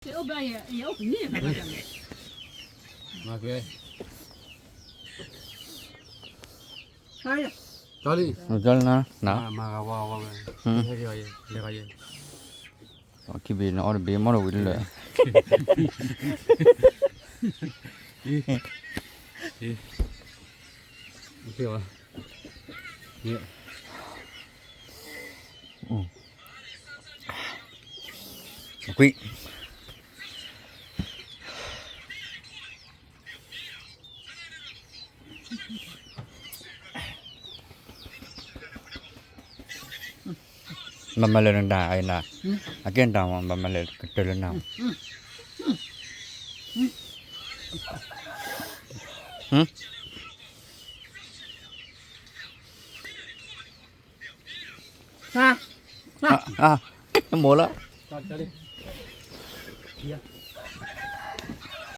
ယအိၣ်ဘျီယဲ ယအိၣ်ကနံၣ်ဘၣ်ဘၣ်မၤကဲ ကၠီလံ ကၠီလံနၤ မၤဂၤဝါဝါဝဲ ဟဲက့ၤ လဲၤဂၤယဲ ခံဘ့ၣ်နအီၣ်တဘ့ၣ်မီၢ်တဝံၤလၢာ် ကွံာ် ဘၣ်မၤလၢနဒၣ်အံၤနၤ အကဲနတၢ်မၤ ဘၣ်မၤလၢကတၢၢ်လၢနၤ မိၢ်လၢ ယ